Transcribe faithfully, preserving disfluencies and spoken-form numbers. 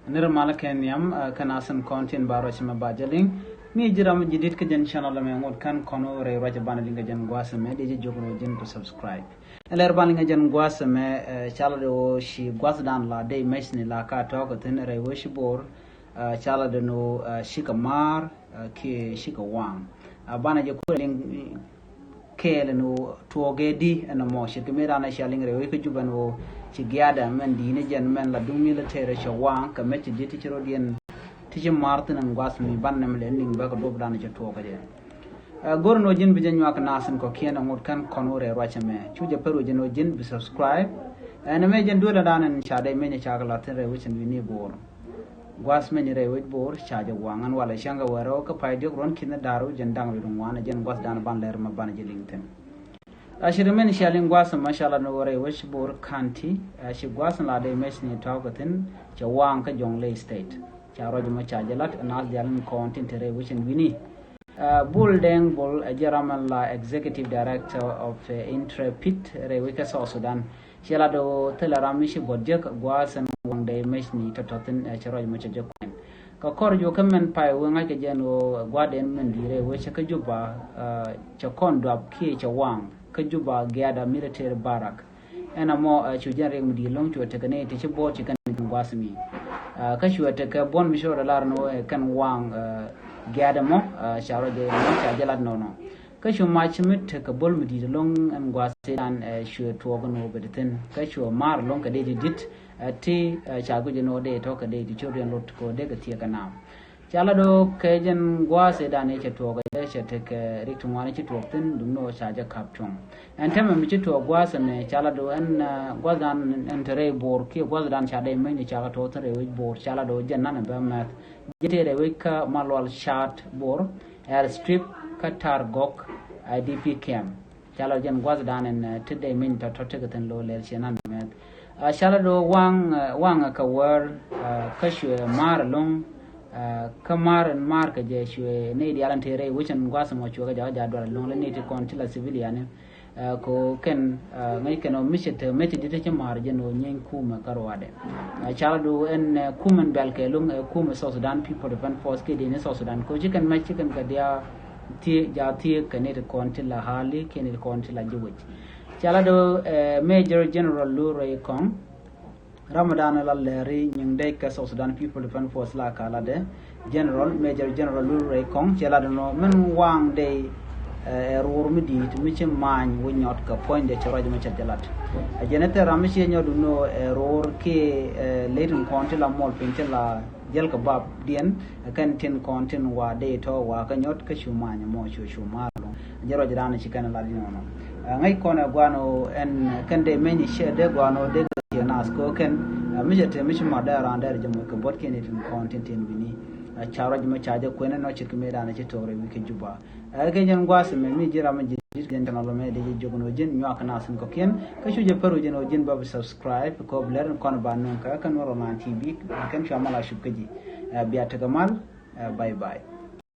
Nir malä kɛ nhiam, eh, kɛ nasin kɔn tin ba ruac mɛ ba jɛ liŋ. Mi ji̱ ram ji̱ dit kä jɛn channel mɛ ŋot kän kɔn wä rɛy ruac banɛ liŋ kɛ jɛn gua̱a̱th mɛ di ji̱ jiök ni wä ji̱n bi subscribe. Ɛn lɛr banɛ liŋ kɛ jɛn gua̱a̱th mɛ, eh, calɛ di wä ci gua̱a̱th dan la dee mɛc ni la ka tɔɔk kɛ thin rɛy wä ci bor, eh, calɛ di ni wä, eh, ci kɛ maar, eh, kiɛ ci kɛ waŋ. Eh, banɛ jɛ kuɛ liŋ kɛɛl ɛn ɣöö tuɔɔk ɛ di ɛn ɛmɔ ce̱tkɛ mëë raan ɛ cia liŋ rɛy wec kä Jubɛ ɛn ɣöö ci giaadɛ mɛn di̱i̱t ni jɛn mɛn la duŋ military cɛ waŋ kɛ mɛc ti di̱t ti ci rɔ̱diɛn ti ci ma̱a̱r thi̱n ɛn gua̱th mi ban nɛmɛ lɛ niŋ bäkɛ duɔ̱p raan cɛ tuɔɔk ɛ jɛ. Ɛ, go̱r ɛn ɣöö ji̱n bi jɛ nyuak nath in kɔ̱kiɛn ɛŋot kɛn kɔn wä rɛy ruacä mɛ cu jɛ pär wec ɛn ɣöö ji̱n bi subscribe. Ɛn ɛmɛ jɛn duël ɛ raan ɛn ca dee meny ɛ cakɛ la̱th thi̱n rɛy wec ɛn wi̱ni bo̱o̱r. Gua̱a̱th mɛny rɛy wec bo̱o̱r ca jɛ waŋ ɛn walɛ cäŋ kɛ wɛr ɣä kä pay diɔ̱k ruɔ̱n ki̱n da̱r wi̱c jɛn da̱ŋ rɛy duŋ wanɛ jɛn gua̱a̱th da̱n ban lɛr ma banɛ jɛ liŋ thi̱n. A ci ri mɛn cia liŋ gua̱a̱th ma ca lat ni wä rɛy wec bo̱o̱r ka̱n ti, a ci gua̱a̱th la dee mɛc ni tɔ̱ɔ̱k kɛ thi̱n cɛ waŋ kä Jonglei State. Ca ruac mɔ ca jɛ lat ɛn naath diaal in kɔn tin te rɛy wec in wi̱ni. Ɛ, Bol Deng Bol, ɛ, jɛ ram ɛn la Executive Director of, ɛ, Intrepid rɛy wec kä South Sudan. Ciɛ la do̱ thilɛ ram mi ci buɔt jek gua̱a̱th ɛn waŋ dee mec ni tɔ̱tɔ̱ thi̱n, ɛ, cɛ ruac mɔ cɛ jɛ kuɛn. Kɛ kɔr juɔkä mɛn pay wee ŋa̱ckɛ jɛn ɣöö gua̱a̱th dɛn mɛn di̱i̱t rɛy wec kä Juba, ɛ, cɛ kɔn duap kiɛ cɛ waŋ kä Juba giada military barrack. Ɛn amɔ, ɛ, cu jɛn riɛk mi di̱i̱t lo̱ŋ cuɛ tekɛ ni ti ci bo̱o̱t ci kɛn gua̱a̱th mi. Ɛ, kä cuɛ tekɛ buɔ̱n mi ci rɔ dee lar ni wee kɛn waŋ, ɛ, giada mɔ, ɛ, ca rɔ jɛ mɔ ca jɛ lat nɔnɔ. Kä cu mac mi tekɛ bo̱l mi di̱i̱t lo̱ŋ ɛn gua̱a̱th dan, ɛ, cuɛ tuɔɔk ni wee bɛ di thi̱n. Kä cuɛ maar lo̱ŋ kɛ dee di di̱t, ɛ, ti, ɛ, ca guic ni wee dee tɔ̱ kɛ dee di ci rɔ diɛn lot kɛ wee dee kɛ thiɛ kɛ naam. Ca la do̱ kɛ jɛn gua̱a̱th ëëdan ëë cɛ tuɔɔk ɛ cɛ tekɛ rik ti ŋuan ci tuɔɔk thi̱n duŋni ɣöö ca jɛ ka̱p cuɔ̱ŋ. Ɛn tɛmɛ mi ci tuɔɔk gua̱a̱th ɛmɛ ca la do̱ ɛn, ɛ, gua̱a̱th dan ɛn te rɛy bo̱o̱r kiɛ gua̱a̱th dan ca dee meny ni ca kɛ tuɔɔk thi̱n rɛy wec bo̱o̱r ca la do̱ jɛn nan ɛ bɛ mɛth. Jɛ te rɛy wec kä Malual Chat bo̱o̱r, airstrip kä Targok I D P camp. Ca la jɛn gua̱th dan ɛn, ɛ, ti dee meny tɔ̱tɔ̱ ti kɛ thi̱n lo̱ lɛl ciɛ nan mɛth. Ɛ, ca la do̱ waŋ, ɛ, waŋ ɛ kɛ wäär, ɛ, kä cuɛ maar ɛlɔ̱ŋ, ɛ, kä maar ɛn maar kɛ jɛ cuɛ nɛy diaal ɛn tëë rɛy wec ɛn gua̱th ɛmɔ cuɛ kɛ jakä jaat dual ɛlɔ̱ŋ lɛ nɛy ti kɔn ti la civilian ni. Ɛ, kɛ ɣöö kɛn, ɛ, ŋäc kɛn ɣöö mi cɛ te, mi cɛ di̱t ti ci maar jɛn ɣöö nyieeny kumɛ kä ruaadɛ. Ɛ, ca la do̱ ɛn, ɛ, kumɛ ɛn bɛl kɛ ɛlɔ̱ŋ, ɛ, kumɛ South Sudan People Defense Force kiɛ diɛn ni South Sudan kɛ ɣöö ci kɛn mɛc ci kɛn kɛ dia thiee, ja thiee kɛ nɛy ti kɔn ti la hali kiɛ nɛy ti kɔn ti la ji̱ wec. Ca la do̱, ɛ, Major General Lur Rɛy Kɔŋ, ram dan la lɛri nyiŋ dee kɛ South Sudan People Defense Force la ka la dee General, Major General Lur Rɛy Kɔŋ, cɛ la do̱ nɔ mɛn waŋ dee, ɛ, ɛ, ruur mi di̱i̱t mi ci ma̱a̱ny wä nyɔt kɛ puɔ̱ny dee cɛ ruac mi cɛ jɛ lat. Ɛ, jɛn ɛ thil ram mi ci nyɔt duŋni ɣöö ɛ ruur kiɛ, ɛ, ley tin kɔn ti la muɔl piny ti la jäl kɛ bap diɛn, ɛ, kɛn tin kɔn tin wa dee tɔ̱ wa kä nyɔt kä cu ma̱a̱ny mɔ cu cu ma̱a̱r lo̱ŋ. Jɛ ruac dan ci kɛn la di nɔnɔ. Ɛ, ŋäc kɔn ɛ guan ɣöö ɛn kɛn dee meny cɛ dee guan ɣöö dee kɛ ciɛ nath kɛ ɣöö kɛn, ɛ, mi cɛ te mi ci mat dee ran dee rɛ jɛ moc kɛ buɔt kiɛn itin kɔn tin tin bini. Ɛ, ca ruac mɔ ca jɛ kuɛn ɛn nɔ ce̱tkɛ mëë dan ci to̱r ɛ wi̱i̱ kɛ Juba. Ɛ, kɛ jɛn gua̱a̱th mɛ mi ji̱ ram mi ji̱ dit kɛ jɛn channel mɛ dee jɛ jiök ni wä ji̱n nyuak kɛ nath in kɔ̱kiɛn. Kä cu jɛ pär wä ji̱n wä ji̱n ba bi subscribe kɛ ɣöö bi lɛr in kɔn ba nuŋ kɛ kɛn wä rɔ lan T V kɛn cua mal a cup kä ji̱. Ɛ, bia tekɛ mal. Ɛ, bye bye.